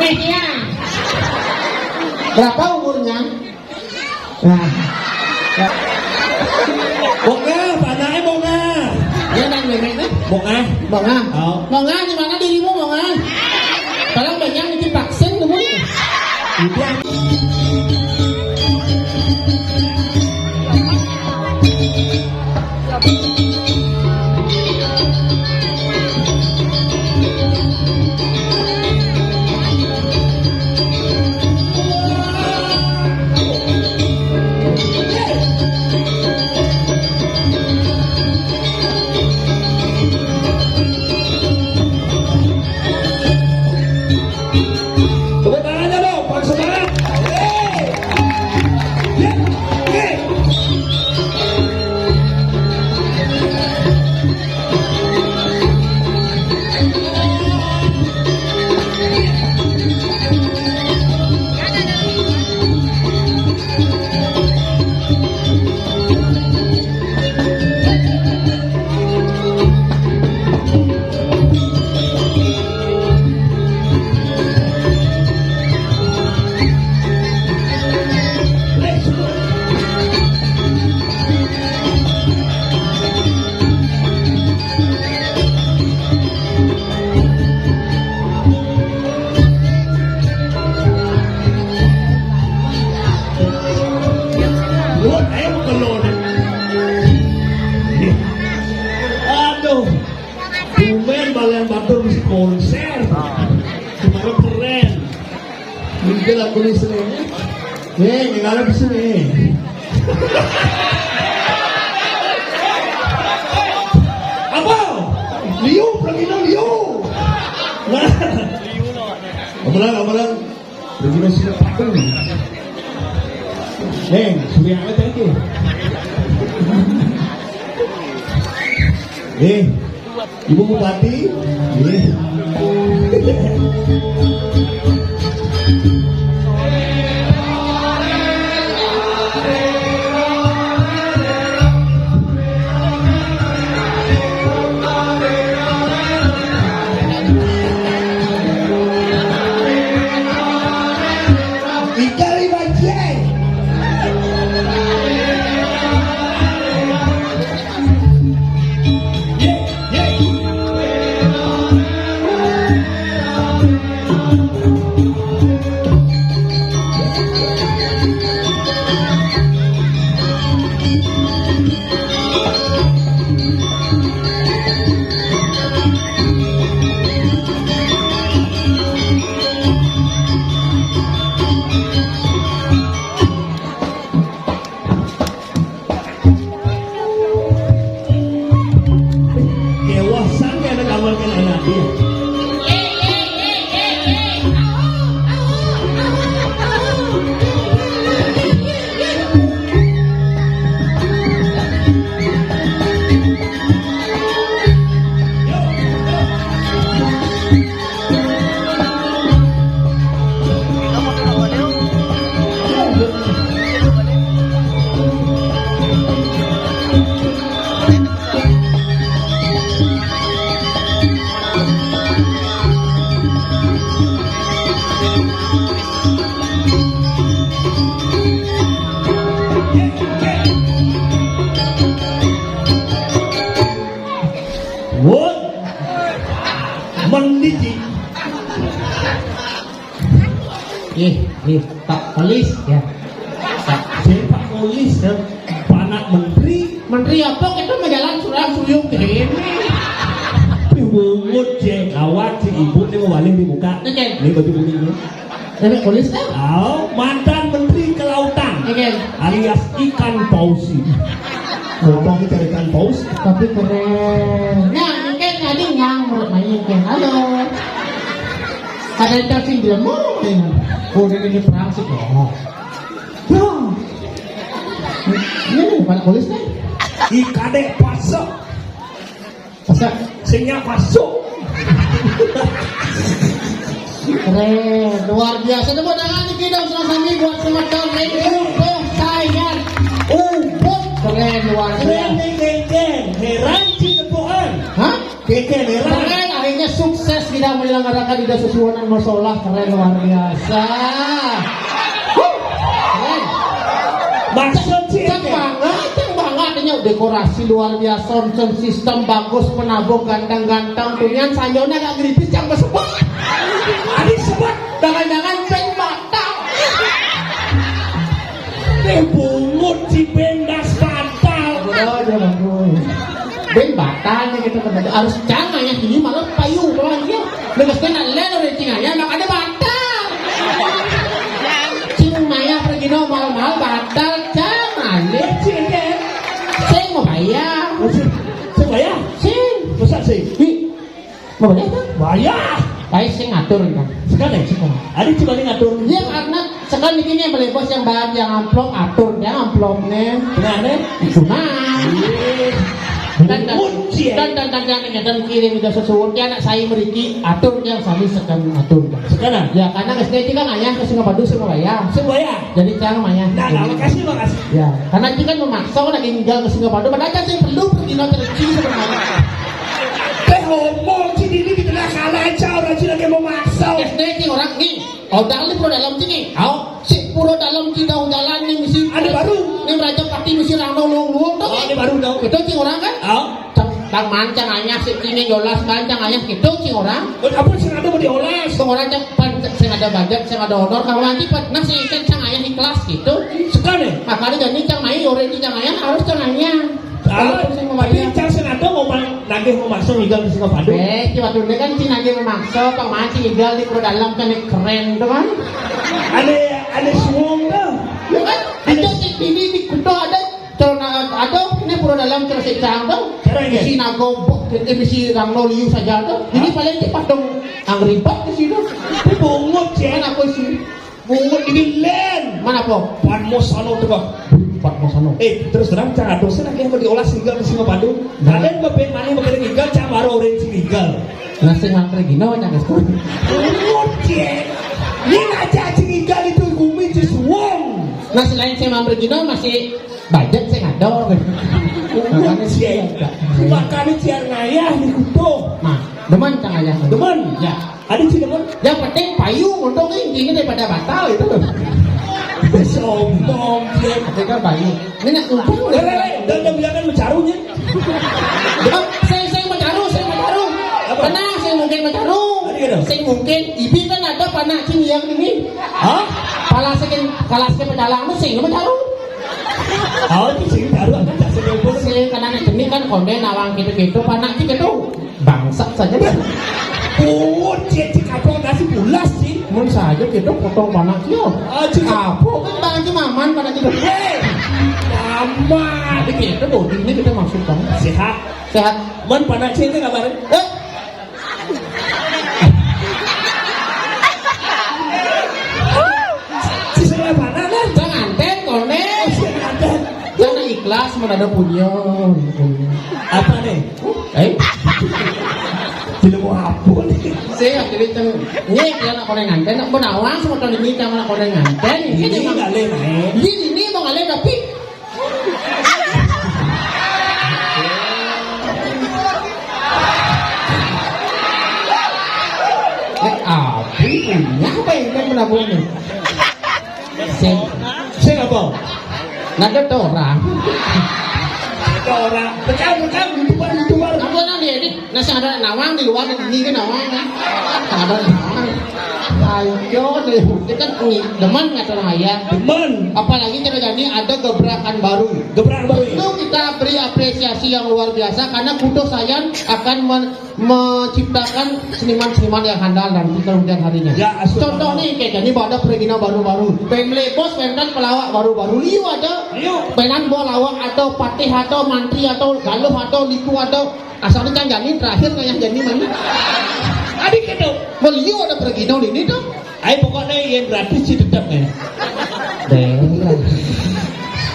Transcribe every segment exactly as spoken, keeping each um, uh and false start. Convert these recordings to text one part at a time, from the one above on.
Iya. Berapa umurnya? Nah. Ya. Bongah, panaknya bongah. Ya, nang nenek nih. Bongah. Bongah. Oh. Bongah, di mana dirimu, Bongah? Tolong banyak bikin vaksin dulu. Udah. Tepuk tangannya dong, Pak Semangat. Yeay. Yeay. Yeay. Buat aja bukan lo deh. Aduh. Tumben balian batur mesti konser. Cuma keren. Ini lagu di sini. Nih, tinggal di sini. Apa? Liu, pergi dong, Liu. Nah. Amalan, amalan. Pergi dong, sini, Pak. Nih, sudah amat lagi. Nih. Ibu Bupati, nggih. Ika lima J. Kewasan kayak ada kamar kan anak dia. Woi, mendidih. Eh, eh, Pak Polis, ya. Pak, saya Pak Polis, ya. Pak anak menteri. Menteri apa kita mau jalan surang suyung ke ini? Tapi bungut, Cek. Gawat, si ibu nih mau balik di muka. Oke. Ini baju kuningnya. Nenek Polis, kan? Oh, mantan menteri kelautan. Oke. Alias ikan paus ini. Ngomong cari ikan paus. Tapi keren. Nah, mungkin tadi nyang menurut main, kan? Halo. Ada yang tersinggung, ya. Oh, ini, ini perang sih, oh. Wah. Ini nih, Pak Polis nih. Ih, kadek, pasok. Pasok. Sing nyak pasok. Keren, luar biasa. Tepuk tangan nih, kita sama-sama buat semeton nih. Utuh Sayan. Ubud. Keren, luar biasa. Keren, nih, geng, geng. Heran, Ci, tepukan. Hah? Geng, geng, heran. Keren, Sukses kita menyelenggarakan Ida Susuhunan Musola, keren luar biasa. Huh, keren. Maksud sih, cang bangga, cang bangga, artinya dekorasi luar biasa, sound system bagus, penabuh ganteng-ganteng, tunian sanjona agak geripis, cang bersebut. Adi sebut, jangan-jangan band batal. Eh, bungut si band das batal. Udah aja, Bang. Band batal nih kita, harus cang ayah ini malah payu doang dia. Lepas kena lel oleh cing ayah, makanya batal. Cing maya pergi no mahal-mahal batal, cang ayah. Cing, ya. Sing mau bayar. Sing, sing bayar? Sing. Masa sih? Ih, mau bayar kan? Bayar. Baik, sing ngatur kan. Sekarang ya? Sekarang. Ada coba ngatur. Ya, karena sekarang ini yang beli bos yang bayar, yang amplop, atur, yang amplop nih. Benar nih? Sunang. Dan, dan, dan, dan, dan, dan, dan kirim ke sesuatu, dia anak saya meriki, atur, yang sami sekan atur. Sekarang? Ya, karena S D T kan ayah ke Singapadu, Surabaya. Surabaya? Jadi, cang ayah. Nah, nah, makasih, makasih. Ya, karena dia kan memaksa, lagi tinggal ke Singapadu, padahal kan saya perlu pergi nonton Cing sebenarnya. Teh ngomong, Cing ini di tengah kalah aja, orang Cing lagi memaksa. S D T orang nih, oh, dalam di Pura Dalam Cing nih. Oh, si Pura Dalam Cing tahu jalan nih, misi. Ada baru. Nih Raja Pati misi orang luang-luang tuh. Oh, ini baru tahu. Itu Cing orang kan? Oh. Cang, Bang Man, cang ayah si Cing nih, jolas Bang, cang ayah gitu, Cing orang. Oh, apa sih ada mau diolas? Cing orang cang pan, cang ada budget, cang ada honor, kawan nanti pan, nah si ikan cang ayah ikhlas gitu. Sekarang ya? Makanya jadi cang main, orang ini cang ayah, harus cang ayah. Ah, walaupun saya mau tapi bayar. Cang sengaja mau mang-, nagih memaksa ngigal di Singapadu. Eh, si waktu ini kan si nagih memaksa, Bang Man, si ngigal di Pura Dalam kan keren tuh kan. Ada, ada suwung tuh. Ya kan? Ada itu si ini di Kuta ada, celana ada, ini Pura Dalam celana si cang tuh. Keren ya? Si nago, bok, ini si Rangno Liu saja tuh. Ini hah? Paling cepat dong, angribat di sini. Itu bungut ya. Mana aku sih? Bungut ini len. Mana, Po? Padmosano tuh, Pak. Padmosano. Eh, terus terang, cang aduh, saya lagi mau diolah singgal ke Singapadu. Nah. Kalian bebek mana mau kena ngigal, cang baru orang singgal. Nah, sing ngangkre gino, cang, guys. Bungut, Cek. Ini aja singgal itu gumi, Cisuwung. Nah, selain saya mampir gino, masih budget saya ngador. Bungut, Cek. Makanya ciar ngayah di Kuto. Nah, demen cang ayah. Demen? Ya. Ada sih, teman. Yang penting payu, untung intinya daripada batal itu loh. Sombong dia. Tapi kan payu. Ini nak untung. Weh, weh, weh, dan dia bilang kan mencarunya. Saya, saya mencaru, saya mencaru. Apa? Tenang, saya mungkin mencaru. Ada gitu? Saya mungkin, ibi kan ada panak sing yang ini. Hah? Pala sing, pala sing pecalang tuh sing mencaru. Oh, itu sing mencaru, aku tak sing. Sing, karena nak jenis kan konden awang gitu-gitu, panak gitu. Bangsat saja dia. Oh, dia cik apa nasi bulas sih? Mun saja kita potong panak dia. Ah, cik. Apa kan barang cik maman pada kita. Hei, maman. Jadi kita body ini kita masuk kan. Sehat. Sehat. Man panak sih itu kabar. Eh? Siswa mana kan? Jangan ten, konek. Jangan ten. Karena ikhlas, mana ada punya. Apa nih? Eh? Tidak mau apa nih? Saya akhirnya ceng, nyek ya, nak konek nganten, nak benawang sama tahun ini, cang nak konek nganten. Ini nggak leh, eh. Ini, ini mau ngalih, tapi eh, apa punya apa yang kan menabung nih? Sing. Sing apa? Nah, ada orang. Ada orang. Tekan, tekan, YouTuber, YouTuber. Apa nang dia ini? Nah, sing ada nawang di luar ini kan nawang kan. Ada nawang. Ayo, yo, deh. Dia kan ini, demen kata orang ayah. Demen. Apalagi cara jadi ada gebrakan baru. Gebrakan baru. Itu kita beri apresiasi yang luar biasa karena Kuto Sayan akan men-, menciptakan seniman-seniman yang handal nanti kemudian harinya. Ya, asuh. Contoh nih, kayak jadi pada pergina baru-baru. Pengen bos, pengen pelawak baru-baru. Liu ada. Liu. Pengen bawa lawak atau patih atau mantri atau galuh atau liku atau asal ini kan jadi terakhir kayak jadi mana? Adik itu. Beliau ada pergina ini tuh. Ai pokoknya yang gratis sih tetap ya. Deh.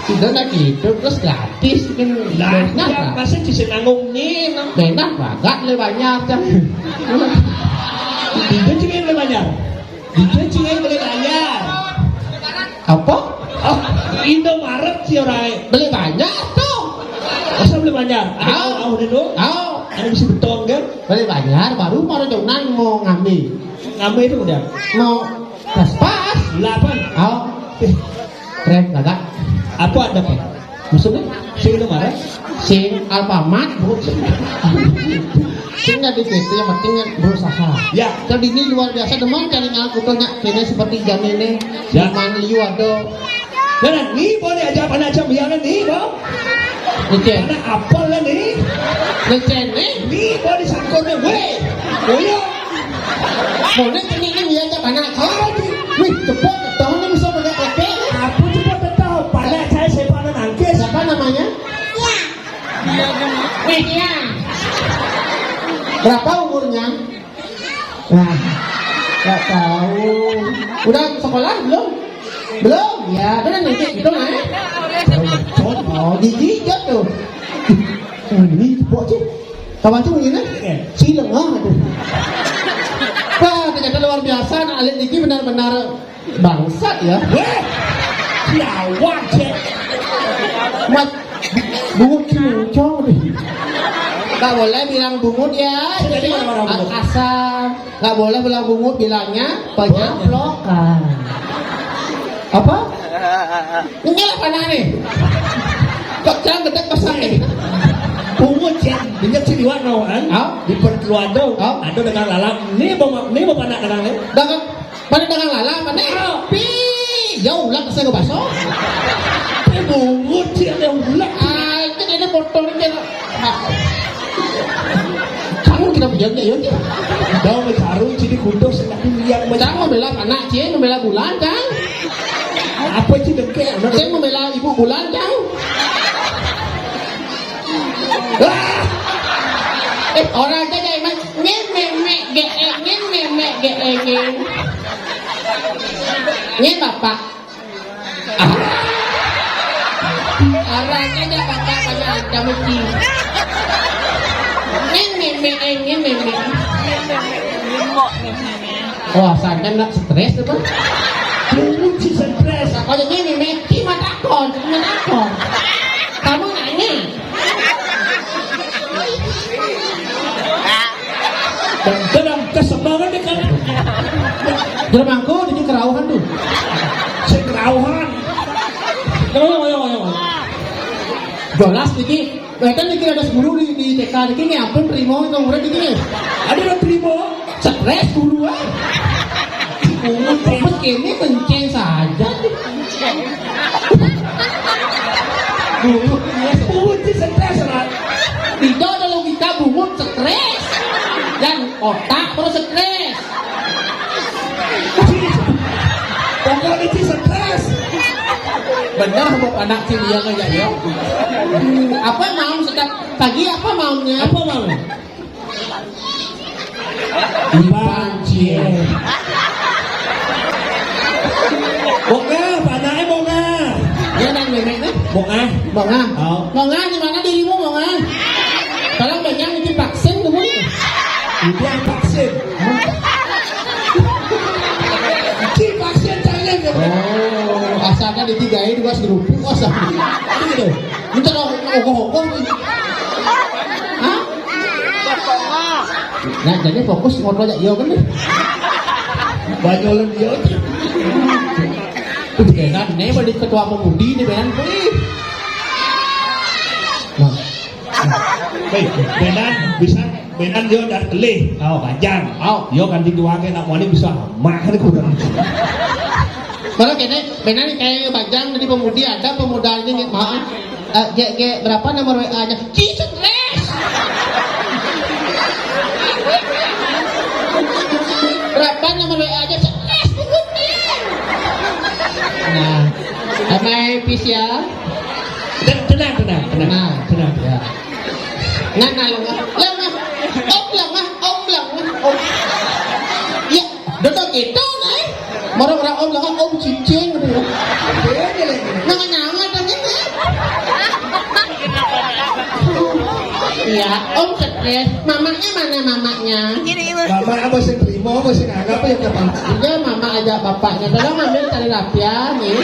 Tidak lagi itu terus gratis kan. Lah, banyak ya, lah. Masa bisa nanggung nih, no? Banyak banget le banyak kan. Itu juga yang le banyak. Itu juga yang boleh bayar. Apa? Oh, Indomaret sih orang. Beli banyak tuh. Masa beli banyak? Ada tahu dulu? Tahu. Ada bisa beton kan? Balik Banjar, baru mau rencana mau ngambil. Ngambil itu udah. Mau pas-pas. Delapan. Oh. Eh, keren kagak? Apa ada, Pak? Maksudnya? Sing itu marah? Sing Alfamart, Bu. Sing nggak di P T, yang penting berusaha. Ya. Jadi ini luar biasa, demen cari ngalkutonya. Kayaknya seperti jam ini. Ya. Cuman liu ada. Nah, nah, ni boleh aja apa nak jam yang ni, Bang? Licin. Anak apel lah ni. Licin ni. Ni boleh sangkut ni, weh. Boyo. Boleh kena ni dia aja anak. Oh, di. Wih, cepat tahu ni bisa pakai pakai. Apa cepat tahu? Pada saya siapa nak nangkis? Siapa namanya? Widya. Berapa umurnya? Nah, nggak tahu. Udah sekolah belum? Belum. Ya, udah nanti gitu lah. Oh, gigi jatuh. Ini bocil. Kawan tuh ini. Si lengah tuh. Wah, ternyata luar biasa. Nah, alit ini benar-benar bangsat ya. Weh, siawak, cek. Mat, bungut kincong deh. Nggak boleh bilang bungut ya. Jadi orang bungut. Asal nggak boleh bilang bungut, bilangnya penyaplokan. Apa? Ini lah panah nih. Kok jangan gede pasang nih. Bungut ya, dia ciliwak nawan. Di perkeluarga. Ada dengan lalang. Ini mau, ini mau panak dengan nih. Dah kan? Pada dagang lalang, mana? Pi, ya ulah kasih ke baso. Dia bungut sih, ada ulah. Ah, itu dia motor dia. Ah. Kamu kita punya dia ya. Dah, karung sini kudus, tapi lihat macam. Jangan membela anak, cie, membela bulan, kan? Apa sih dengke? Cie membela ibu bulan, kan? Eh, orang aja yang main, nyen memek ge, nyen memek ge, nyen. Nyen bapak. Orang aja bapak banyak ada mesti. Nyen memek, nyen memek. Wah, santai nak stres apa? Dulu si stres. Apa jadi memek? Cuma takon, cuma takon. Kamu nanya. Dan tenang, kesemangat dia kan. Jelema aku di kerauhan tuh. Saya kerauhan. Ayo, ayo, ayo, ayo. Jelas niki. Kan niki ada sepuluh di, di T K niki, nih ampun, terima itu murid niki. Ada yang terima. Stres guru ah. Bungut ya. Terus kini kenceng saja. Bungut ya, bungut sih stres lah. Tidak ada logika bungut stres. Dan otak terus stres. Pokoknya sih stres. Benar, Bapak anak sih dia kayak ya. Apa mau sekat pagi apa maunya? Apa mau? Iban cie. Bonga, panai bonga. Dia nang nenek nih. Bonga. Bonga. Oh. Bonga, di mana dirimu, Bonga? Tolong banyak itu vaksin dulu nih. Itu yang vaksin. Ki vaksin carinya gitu. Oh, asalnya di tiga ini pas gerupuk asal. Itu gitu. Minta ogoh-ogoh. Hah? Nah, jadi fokus ngobrol aja, iya kan? Banyolan dia aja. Tuh, benar, nih, balik ketua pemudi nih, benar. Wih. Nah. Baik, benar, bisa, benar dia dari telih. Oh, bajang. Oh. Yo kan di dua ke nak wali bisa mah nih kurang. Malah kene, benar nih kayak bajang tadi pemudi ada pemuda ini, maaf. Eh, G, G, berapa nomor W A-nya? Ci, stres. Berapa nomor W A-nya? Stres, bungutin. Nah, damai, peace ya. Ten-, tenang, tenang, tenang. Nah. Tenang. Ya. Nah, nah, lengah. Lengah. Om lengah, om lengah, om. Ya. Dodok gitu, kan? Marah-marah om lah, om cicing gitu ya. Beda lagi. Nang nyawa dong ini. Iya, om stres. Mamanya mana mamanya? Mama apa sih terima, apa sih nganggap ya kapan? Iya, mama aja bapaknya. Tolong ambil tali rapian nih.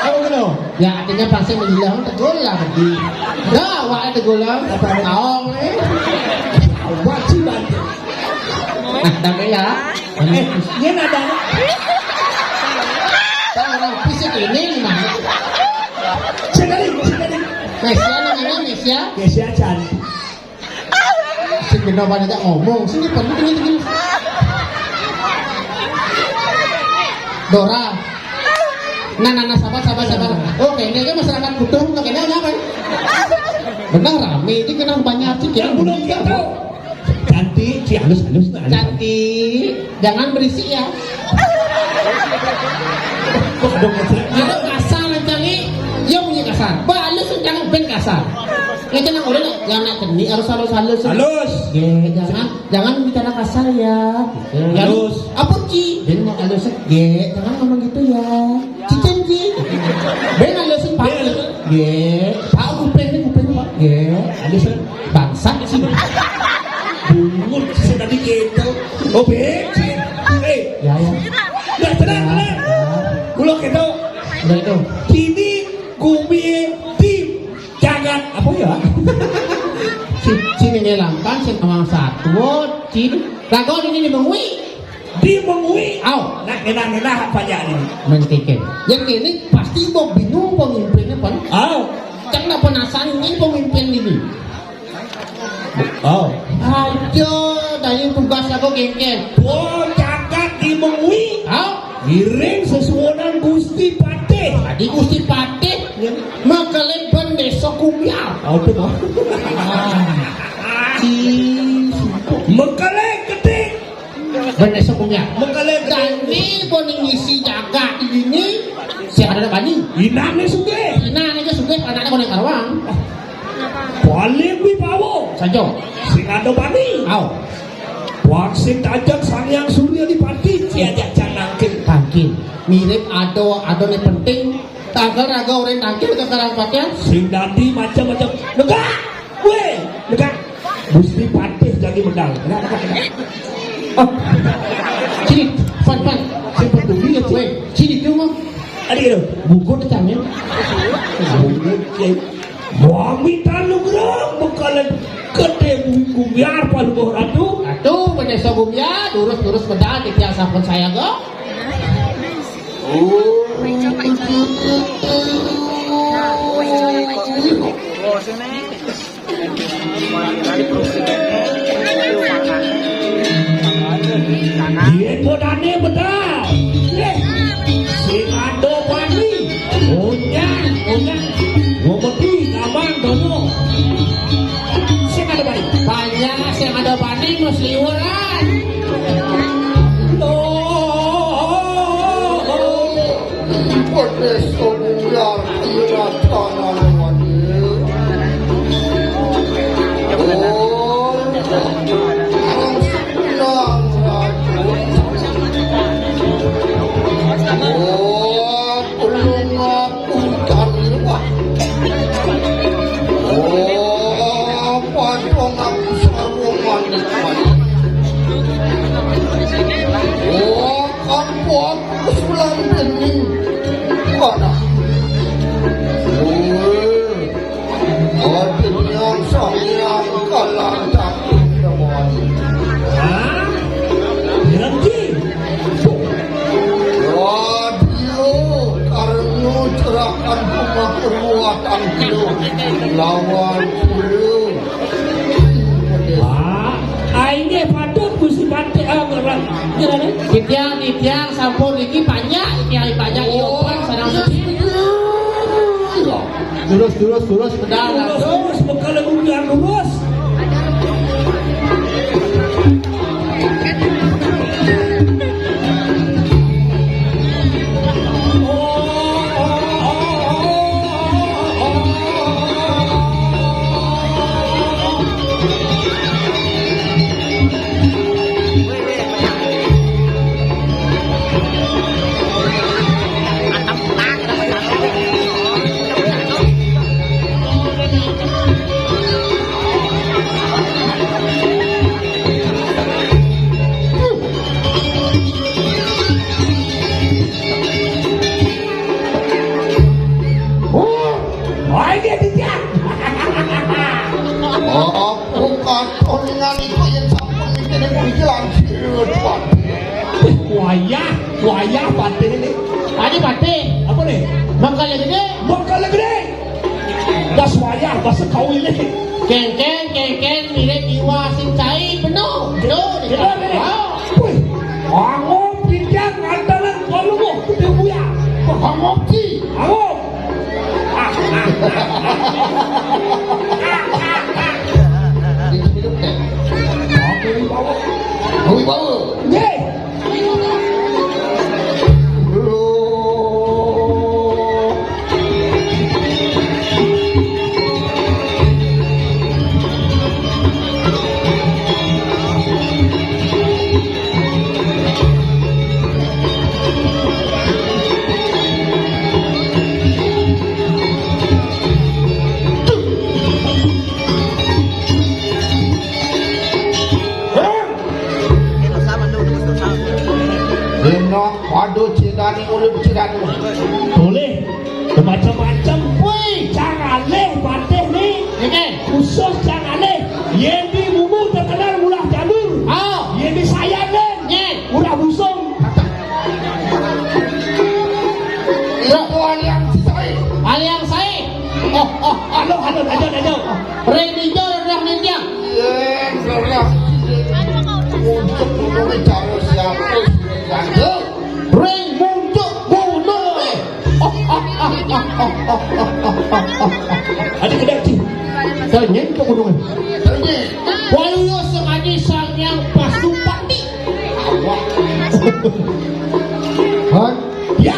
Apa gitu? Ya, artinya pasti menjelang tegul lah tadi. Dah, awak tegul lah. Apa? Taong nih. Awak sih bantu. Tambah ya. Eh, dia nada. Tahu orang fisik ini gimana? Sekali, sekali. Mesia namanya Mesia. Mesia cantik. Sing bener banget aja ngomong, sini perlu ini gini. Dora. Nah, nah, nah, sabar, sabar, sabar. Oke, ini kan masyarakat butuh, oke, ini apa? Benar rame, ini kenal banyak sih, yang belum kita tahu. Cantik, si halus-halus nah. Cantik, jangan berisik ya. Kok ada kasar? Ada kasar, cari yang punya kasar. Balas jangan ben kasar. Itu nang udah, jangan naik keni, harus halus-halus. Halus. Ya, jangan, jangan bicara kasar ya. Gitu. Halus. Apa, Ci? Ben mau halus, ya, jangan ngomong gitu ya. Cicing, Ci. Ben halus, Pak. Ben halus. Ya, Pak, kuping ini, kuping, Pak. Ya, halus. Bangsat sih. Bungut sih tadi gitu. Oh, becek. Eh, ya, ya. Udah, tenang, tenang. Udah itu. Kini gumi di jagat apa ya? Si, sini ngelampan, sing awang satwa, cin. Ragon ini dimengui. Dimengui. Au. Nak ngenah-ngenah apa aja ini? Mentikin. Yang ini pasti mau bingung pemimpinnya, Pan. Au. Cang nak penasaran ini pemimpin ini. Oh. Ayo, dari tugas aku gengkel. Oh, jagat di Mengwi. Au. Ngiring sesuunan Gusti Patih. Tadi Gusti Patih. Ya. Mengkelen ben desa Kumbiar. Oh, itu mau. Ah. Si, si. Mengkelen ketik. Bener sepunya. Mengkele dani pun ngisi jaga di sini. Sing ada bani. Inane sugih. Inane ke sugih, anaknya kono karuan. Paling wibawa. Saja. Sing ada bani. Au. Waksit ajak Sang Hyang Surya Dipati, diajak janangkin. Tangkin. Mirip ada, ada ni penting. Tagal raga orang tangkil ke karang patian. Sing dadi macam-macam. Negak. Weh, negak. Gusti Patih jadi medal. Negak, negak, negak. Oh. Sini, pan, pan. Sing peduli ya, weh. Sini, tu mau. Adi tu. Buku tu canggih. Buku tu. Wamita nugra bekalan gede bumi Gumiar palubuh ratu. Ratu, menyesa Gumiar, durus-durus medal, titiang sampun sayaga. Yen bodane bedah. Eh, sing ada bani. Onyang, onyang. Ngometi, ngabang, dono. Sing ada bani. Banyak sing ada bani, mas liweran. Loh. Ipun desa Buyar Kiratanan Wani. Oh, senang ratu. Oh, tulung aku tani wah. Oh, padang aku sarung manik-manik. Oh, kan Sulam demi anak. Woi, adanya Sang Hyang Kalang Takut Dewan. Hah? Bilang, Ji. Radio karena cerahkan rumah perbuatan lawan Pak, aing ge patut Gusti Patih, ah, ngerang. Ngerang, eh? Titiang, titiang, sampun niki panjak, titiang panjak, iya, pan, sareng sedih. Lurus, lurus, lurus, pedal, lurus, lurus, bekal lurus. Wayah, wayah batin ini. Adi batin. Apa nih? Mangkal gedé. Mangkal gedé. Bas wayah, bas kawin ini. Kéngkén, kéngkén, mirip iwa sing cai, penuh. Penuh, penuh, penuh. Ah. Wih, angop, pindang, andalan, kalunguh, gedé buya. Angop, Ci. Angop. Minum, minum, Nek. Aku wibawa. Aku wibawa. Nggih. Enak, waduh, cedani, mulut cedani. Boleh. Macam-macam. Woi, cang alih patih ni. Nggih. Khusus cang alih. Yén di Mumu terkenal murah janur. Oh. Yén di Sayan, Lén. Nggih. Murah busung. Itu aliang saé. Aliang saé. Oh, oh, halo, halo, aja, aja. Ring ninjo rerah nintiang. Yén rerah. Untuk memenuhi cara siapa? Ring muncuk gunung. Adi kedé, Ci. Tanyén ke gunung. Waluya sakadi Sang Hyang Pasupati. Awak. Han? Ya.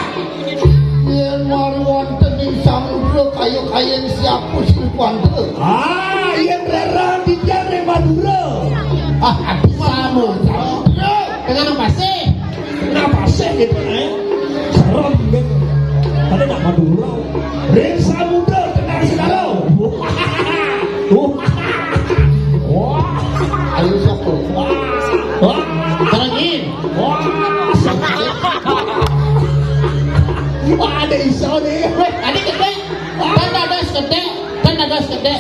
Yén mari wonten ing samudra kaya-kayén siapa sing kuwanda? Ah, yén rerah titiang ring Madura. Ah, aduh, samudra. Tengah pasih. Kenapa sih gitu, eh? Serem gitu. Tadi nak Madura. Ring samudra tenang segala. Wah. Ayo satu. Wah. Wah. Terangin. Wah. Wah, ada iso nih. Wéh, adi gedé. Kan ada gedé. Kan ada gedé.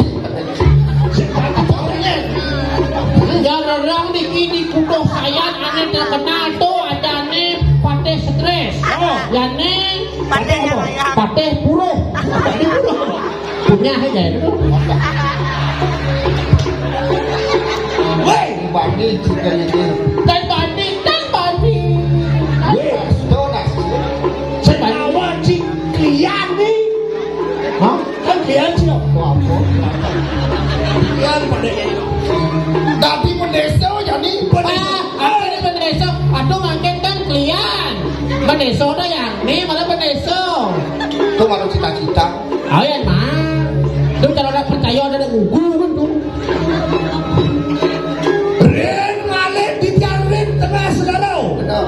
Ya, rerang niki di Kuduh Sayan ané terkenal tuh adané Patih Stres. Oh. Yané Patih apa? Patih Puruh. Patih Puruh. Punya aja itu. Woi, bandi juga ini. Dan bandi, dan bandi. Woi, sudah, sudah. Senawa cik klian nih. Hah? Kan klian sih, apa? Klian pada. Tapi pendesa jadi pendesa. Ah, apa ini pendesa? Aduh, makin kan klian. Pendesa udah ya, nih malah pendesa. Itu baru cita-cita. Ayan, mah. Lu kalau nggak percaya ada ngugu kan tuh. Rin ngalih di jarin tengah segala. Benar.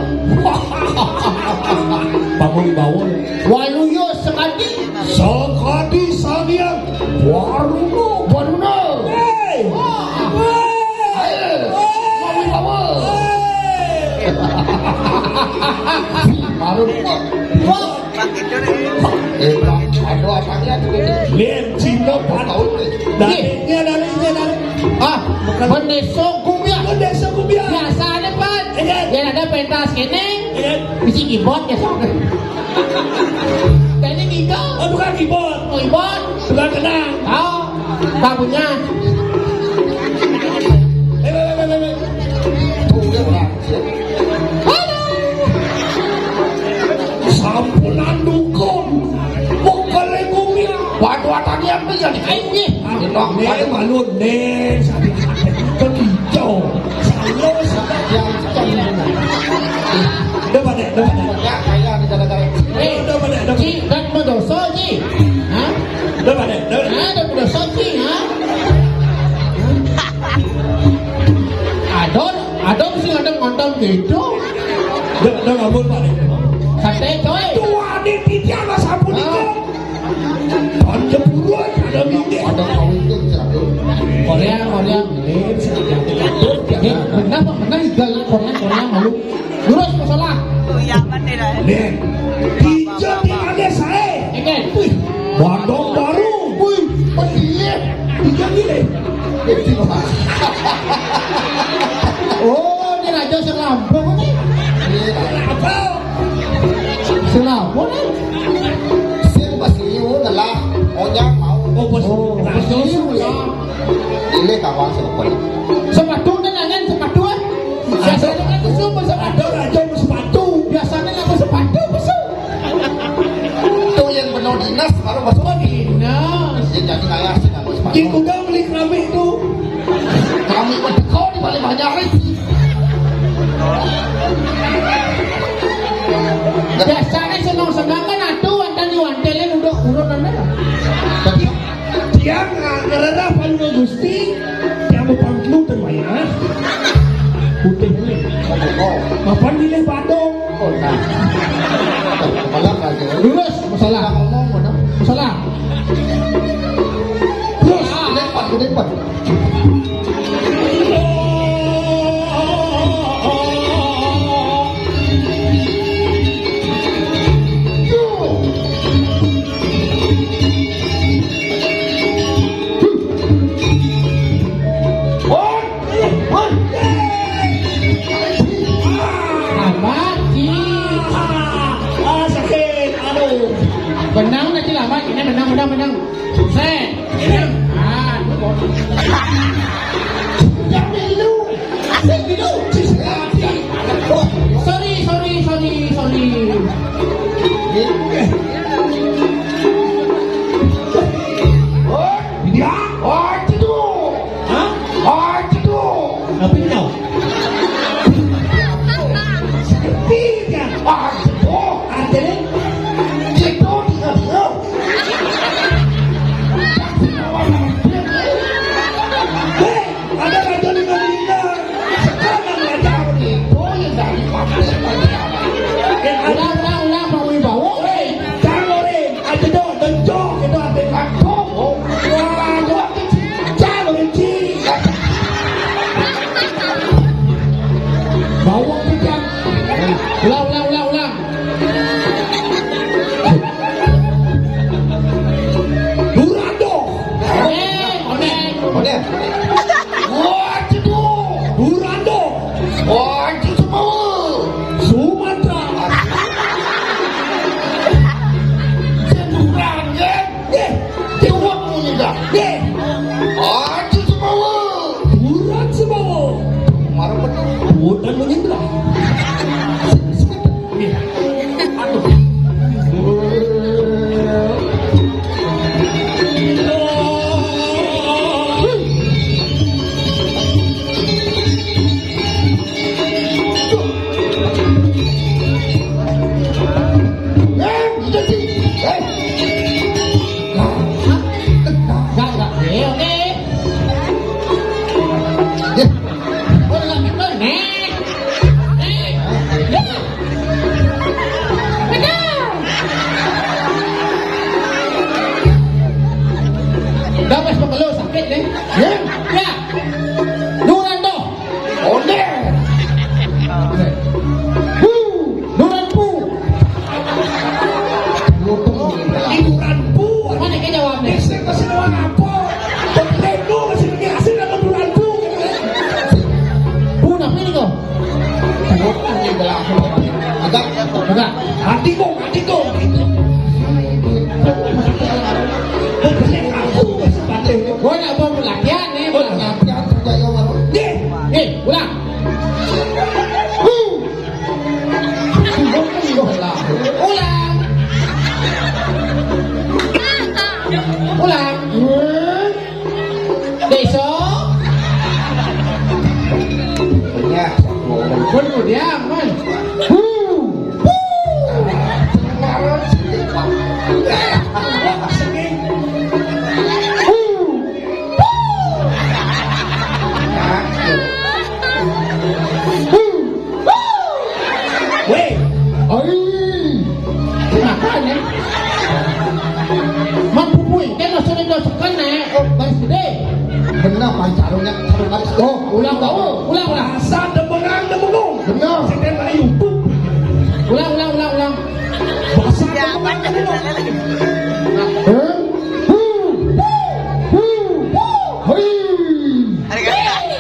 Bangun bawon. Waluyo sekadi. Sekadi sanian. Waruno, Waruno. Hei. Hei. Ayo. Mau bawa. Hei. Baru kuat. Wah. Eh, Pak, ada apanya tuh? Lén Cina tahu nih. Dari ini ada, ini ada. Ah, bukan. Pendesa Gumiak. Pendesa Gumiak. Biasanya, Pak. Iya. Yang ada pentas gini. Iya. Bisi keyboard ya, soalnya. Tadi gitu. Oh, bukan keyboard. Oh, keyboard. Bukan kenang. Oh, tak punya. Eh, eh, eh, eh, eh. Tuh, dia orang. Halo. Sampunan dukun. Mokale Gumiak. Waduh, atane apa ya? Ayo, nggih. Enak, nih, ada malu, nih, sakit, sakit. Kekicau. Salah, salah. Yang Udah pada, udah pada. Ya, saya ada gara-gara. Eh, udah pada, udah pada. Ci, kan mendosa, Ci. Hah? Udah pada, udah pada. Hah, udah mendosa, Ci, hah? Adon, adon sih ada ngonton gitu. Udah, udah ngabur, Pak. Santai, coy. Tuh, adik titian lah sampun itu. Hah? Ada buruan, ada minggir. Ada kawin tuh, jatuh. Korea, Korea, mirip, sih. Ini benar, Pak, benar, Igal, Korea, Korea, malu. Lurus, masalah. Nih, hijau tinggalnya saya. Oke. Wih, Bandung baru. Wih, pedih. Hijau gini. Kecil, Pak. Oh, ini Ya, sing lambung iki. Iya, apa? Sing lambung iki. Sing pas liu ngelah, onyang mau. Oh, pas. Oh, pas liu ya. Ini kawan sing apa? Sepatu ning angen sepatu, eh. Biasanya kan kesu sepatu. Ada aja sepatu. Biasanya apa sepatu, kesu? Itu yang penuh dinas baru masuk. Oh, dinas. Ya, jadi kayak sing nganggo sepatu. Di gudang beli keramik itu. Keramik medeko di paling banyak. Biasanya seneng-seneng kan aduh, enten diwantilin untuk urut anda. Dia ngererah paling Gusti, dia mau pangklu terbayar. Putih ini. Oh, oh. Mapan milih badong. Oh, nah. Malam aja. Lurus, masalah. Ngomong, mana? Masalah. Terus, depan, depan. Amat, Ci. Ah, sakit. Aduh. Benang nanti lama, ini benang, benang, benang. Set. Benang. Ah, itu kok. Jangan dulu. Asik dulu. Sorry, sorry, sorry, sorry. Oh, dia. Oh, itu. Hah? Aduh. Tapi kau. Sepertinya. Aduh. Artinya, kita tidak tahu. Hei, ada raja di Madinah. Sekarang raja. Oh, yang dari Madinah. Eh, ada. Ulang, ulang, ulang, Pak Wibowo. Hei, jangan, Rin. Aja dong, doncok, itu artinya. Aduh. Wah, gua Calo benci. Bawang pecah. Ulang, ulang, ulang, ulang. Durando. Eh, onek. Onek. Wah, cedok. Durando. Wah, itu semua. Sumatera. Cedurang, ya. Deh, jawab muni dah. Deh. Aja semawa. Buran semawa. Marah bener. Bukan menyembah. Nih. Aduh. Enggak, enggak. Eh, oke. Ya. Oh, enggak, enggak. Nih. Nih. Ya. Betul. Udah, Mas, pegel sakit, nih. Ya. Ya. Duran tuh. Onde. Hu. Duran pu. Duran pu. Mana ke jawab nih? Sing kasih doang apa? Petreno masih mikir asli nama duran pu. Pu, nah, ini kok. Agak. Agak. Hati kok, hati kok. Petreno aku masih pakai. Gua nak bawa pelatihan nih, pelatihan. Nih, nih, ulang. Ulang. Ulang. Desa. Benyah. Pun diam, man. Hu. Hu. Hu. Weh, oi. Makanya. Man pupui, kan maksudnya do seken, eh. Oh, baris gede. Benar, man, sarungnya, sarung baris. Oh, ulang, ulang, ulang, ulang. Bahasa Demengan, Demengung. Benar. Saya lihat dari YouTube. Ulang, ulang, ulang, ulang. Bahasa Demengan, Demengung. Eh? Hu, hu, hu, hui. Arigato.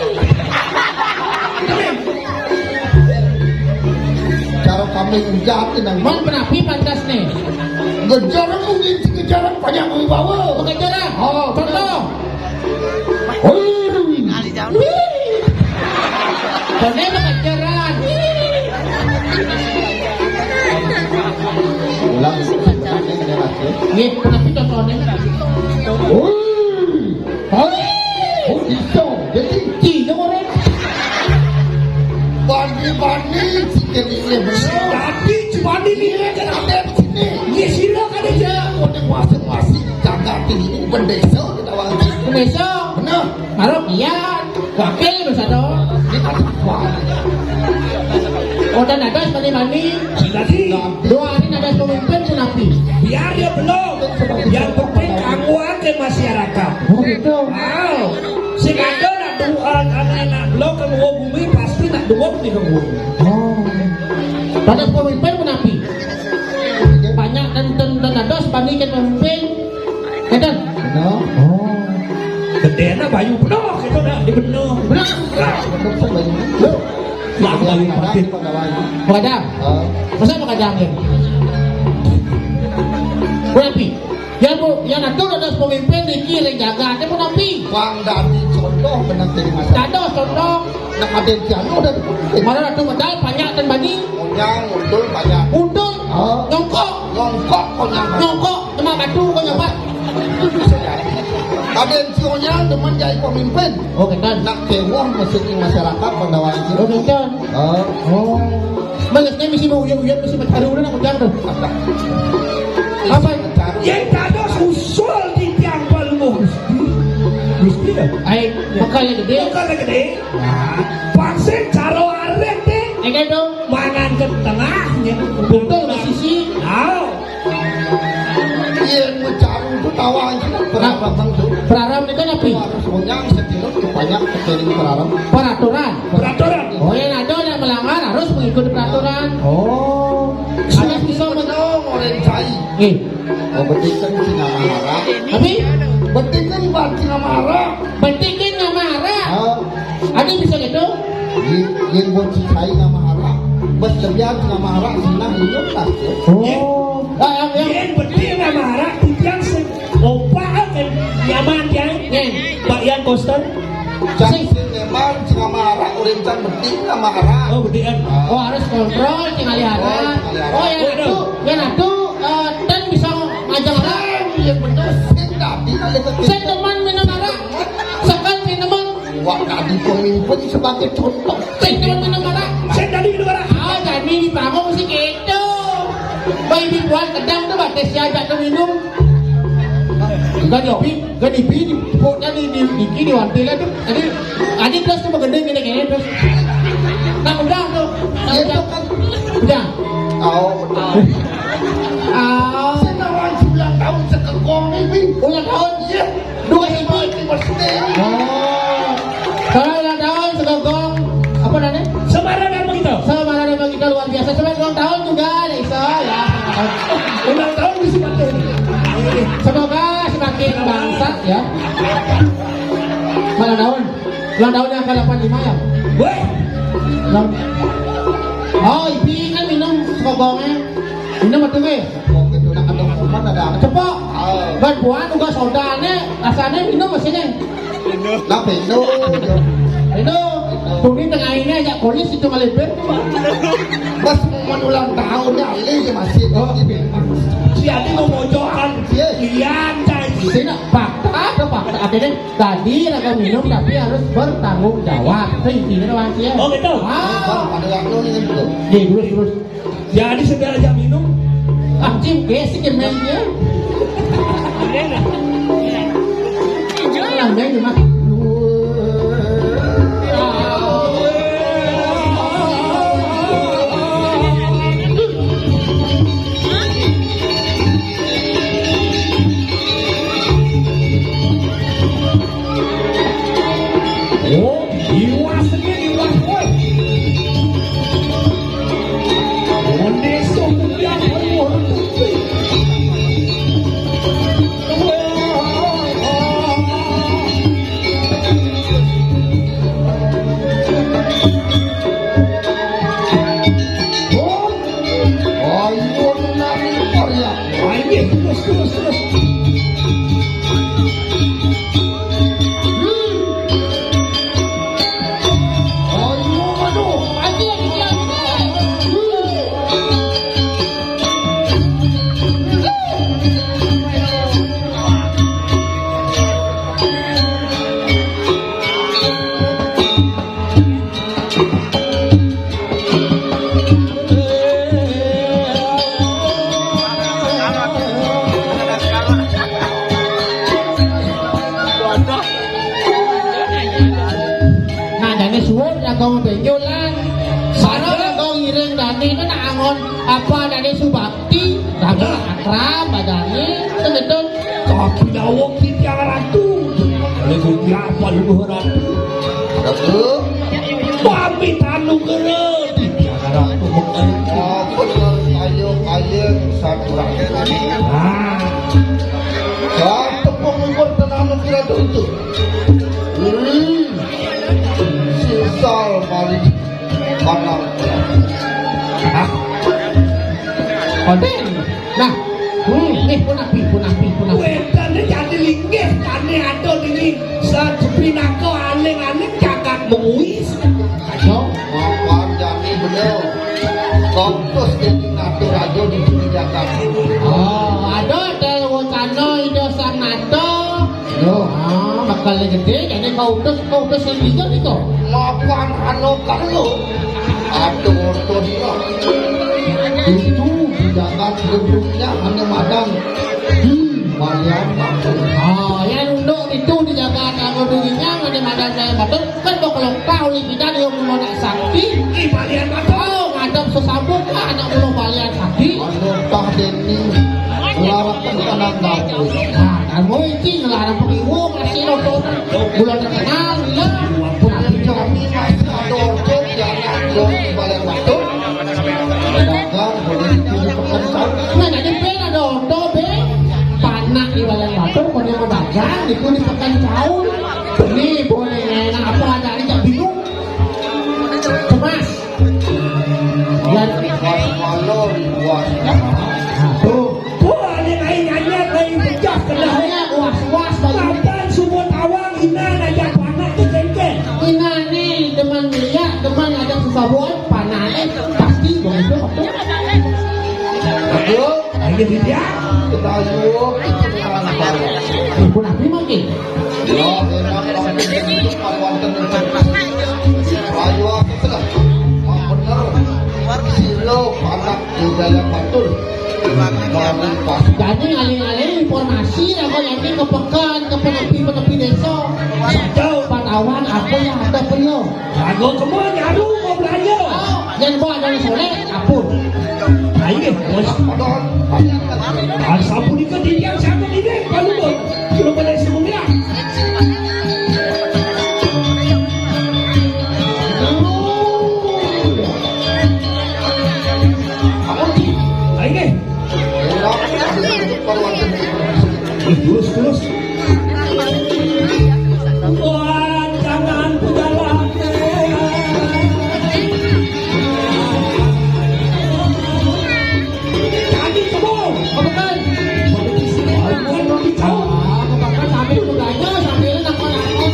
Jahat nang. Man penapi pantas nih. Ngejar mungkin si ngejar banyak wibawa. Ngejar ah. Oh, contoh. Oh. Koné mah ngejaran. Ulang. Nih, penapi contohnya. Oh. Oh, bisa. Jadi, iya orang. Bani-bani, si Kenny ini bener. Tapi cuma ini kan ada di sini. Iya, sila kan aja. Udah masing-masing jaga diri, bendesa kita wangi. Bendesa. Bener. Marok iya, wakil bersado. Ini ada apa? Udah nadas mani-mani. Jadi, dua hari nadas pemimpin, menapi. Biar dia belum. Yang penting kamu aja masyarakat. Oh, gitu. Wow. Sing ada nak dua, anak-anak belum ke gua bumi, pasti nak dua di gua bumi. Oh. Pada pemimpin menapi. Banyak dan, dan, dan ada sebandingkan pemimpin. Ngeten. Bener. Oh. Gedéna bayu penuh gitu dah, di benuh. Bener. Bener, bener, bayu. Lah, bayu pakai. Begadang. Oh. Masa begadang ya? Berarti, ya Bu, yang atur ada pemimpin niki ring jagat, ya Bu Napi. Bang dadi contoh bener dari masyarakat. Dados contoh. Nah, ada yang anu dan mana ratu medal banyak dan bani. Onyang, untul banyak. Untul. Oh. Nyongkok. Nyongkok, onyang. Nyongkok, cuma batu, kok nyobat. Ada yang si onyang demen jadi pemimpin. Oh, ketan. Nak kewah mesin masyarakat pendawa itu. Oh, ketan. Oh. Oh. Balasnya misi mau uyut-uyut, misi mencari udah nak ujang tuh. Apa? Yang dados usul di tiang palungguh Gusti. Gusti ya? Ai, bekal yang gede. Bekal yang gede. Nah, vaksin caro arit deh. Ini dong. Mangan ke tengahnya. Betul, Mas Sisi. Tahu. Iya, mencari itu tawa aja. Berapa bang tuh? Peraram ini kan apa? Harus onyang sekilo banyak kecering peraram. Peraturan. Peraturan. Oh, yang ada yang melanggar harus mengikuti peraturan. Oh. Ada bisa menang orang cai. Eh. Oh, betik kan Cina Mahara. Tapi betik kan buat Cina Mahara. Betik kan Cina Mahara. Oh. Ada bisa gitu? Yang buat si cai Cina Mahara. Bos kerja Cina Mahara, Cina hidup lah. Oh. Ah, yang, yang betik Cina Mahara, yang se-, opa kan nyaman kan? Pak Ian Koster. Cak sing memang sing mahara, urip can bedik lah mahara. Oh, bedik kan. Oh, harus kontrol sing alih-alih. Oh, sing alih-alih. Oh, yang satu, yang satu, eh, ten bisa ngajak orang. Yang bener sing tadi kali ke sing teman minum arak. Sekal sing teman. Wah, tadi pemimpin sebagai contoh. Sing teman minum arak. Sing tadi minum arak. Ah, jadi di panggung sih gitu. Bayi dibuat kedang tuh, batis ya, ajak tuh minum. Enggak, Jopi. Gani bini, pokoknya di, di, di kini wantilan tu. Tadi, tadi terus tu bergending gini, gini terus. Nak udah tu. Nak udah. Udah. Oh, betul. Ah. Saya nak orang sebulan tahun sekekong ni, Bi. Ulang tahun? Iya. Dua ribu lima belas ni. Oh. Kalau ulang tahun sekekong, apa namanya? Semara dan begitu. Semara dan begitu luar biasa. Selamat ulang tahun juga, Dek Iso, ya. Ulang tahun di Sumatera. Semoga semakin bangsat ya. Ulang tahun. Ulang tahun yang ke delapan lima ya? Weh. Ulang. Oh, Ipi kan minum sekogongnya. Minum betul ke? Oh, gitu. Nak ada kuman ada anak. Cepok. Oh. Ban buah juga soda nih. Rasanya minum masih nih. Lah, bendo. Bendo. Tuni tengah ini aja kolis itu ngalipin. Pas momen ulang tahunnya, ini masih. Oh. Si Adi mau mojokan. Iya. Lian, cai. Sini, fakta atau fakta? Akhirnya tadi raga minum tapi harus bertanggung jawab. Itu intinya doang sih ya. Oh, gitu. Ah. Ada waktu ini gitu. Nih, terus, terus. Jadi sedang aja minum. Anjing, gesek ya mainnya. Tenang, main mah. Oh, iwas ini, iwas, woi. Onde sumuyang, woi, woi. Terus, terus. Hmm. Oh, iya, waduh. Aja, aja, aja. Hmm. Nah, jane suwun jago benjolan. Sara jago ngiring dane, nak angon apa dane subakti, jago akrab badane, segetul. Kaki dawuh titiang ratu. Ini kudu apa luwih ratu? Ratu. Pamit anugerah titiang ratu mengkali. Apa dengan kayu, kayu, satu ratu? Ah. Satu pengumur tenang kira tutup. Hmm. Sisal mari. Manang. Hah? Konten. Nah, hmm, nih punapi, punapi, punapi. Wedane jadi linggih, tane ado dini. Sajepinaka aling-aling jagat mengui. Kacau. Mapan jani bener. Kontus dadi ngatur aja di sini jagat. Oh, ada, ada wacana Ida Sang Nata. Yo. Ah, bakal gede, jadi kau utus, kau utus sendiri nih kok. Mapan anu kalu. Aduh, tuh dia. Itu di jagat gedungnya hanya madang. Hmm, Balian Batur. Ah, yang unduk itu di jagat gedungnya hanya madang saya batur. Kan kok kalau tahu nih kita dia mau nak sakti. Ih, Balian Batur. Oh, ngadep sesambung lah anak belum Balian sakti. Anu tah deni. Larakan kanang gawe. Nah, kamu iki ngelarang pengiwu masih lo tuh. Bulan terkenal, iya. Tapi kami masih ada order di anak belum Balian Batur. Dagang boleh itu di pekan tahu. Nah, jadi ben ada order, ben. Panak di Balian Batur, kau yang mau dagang, itu di pekan tahu. Ini boleh enak apa ada ini tak bingung. Cemas. Yan. Was malam, was. Nah, tuh. Wah, ini lain anyar, lain pecah, kena. Lainnya was-was, Bang. Kapan sumur awang, inan aja panak tuh, cengkeh. Inane demen liat, demen ada sesabuan, panane pasti begitu, betul. Betul. Ayo, dia. Kita yuk. Pun apa lagi? Ya, enak, langsung untuk Pak Wanten. Ayo, aku sudah. Pak bener. Silo, anak budaya Batur. Kami pas. Jadi, alih-alih informasi, aku nanti ke pekan, ke penepi-penepi desa. Sejauh Patawan, apa yang ada perlu? Lagu semua nyaru mau belanja. Oh, yang bawa dari sore, kapur. Ayo, bos. Asal pun ikut dia, siapa dia? Kalau belum, belum pada semua. Ayo, terus, terus. Wah, jangan pejalan. Tadi kebo, kebetulan. Bukan, bukan, sambil bertanya, sambil nakon-nakon.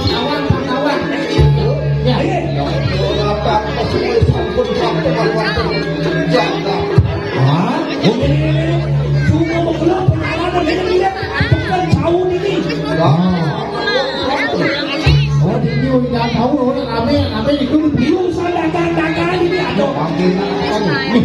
Kawan, kawan. Ya. Hah? Oke. Semua bergerak perjalanan ini dia. Bukan tahun ini. Ah. Oh, ini udah tahu, oh, rame, rame itu dibeli. Urusan dagang-dagangan ini ada. Nih,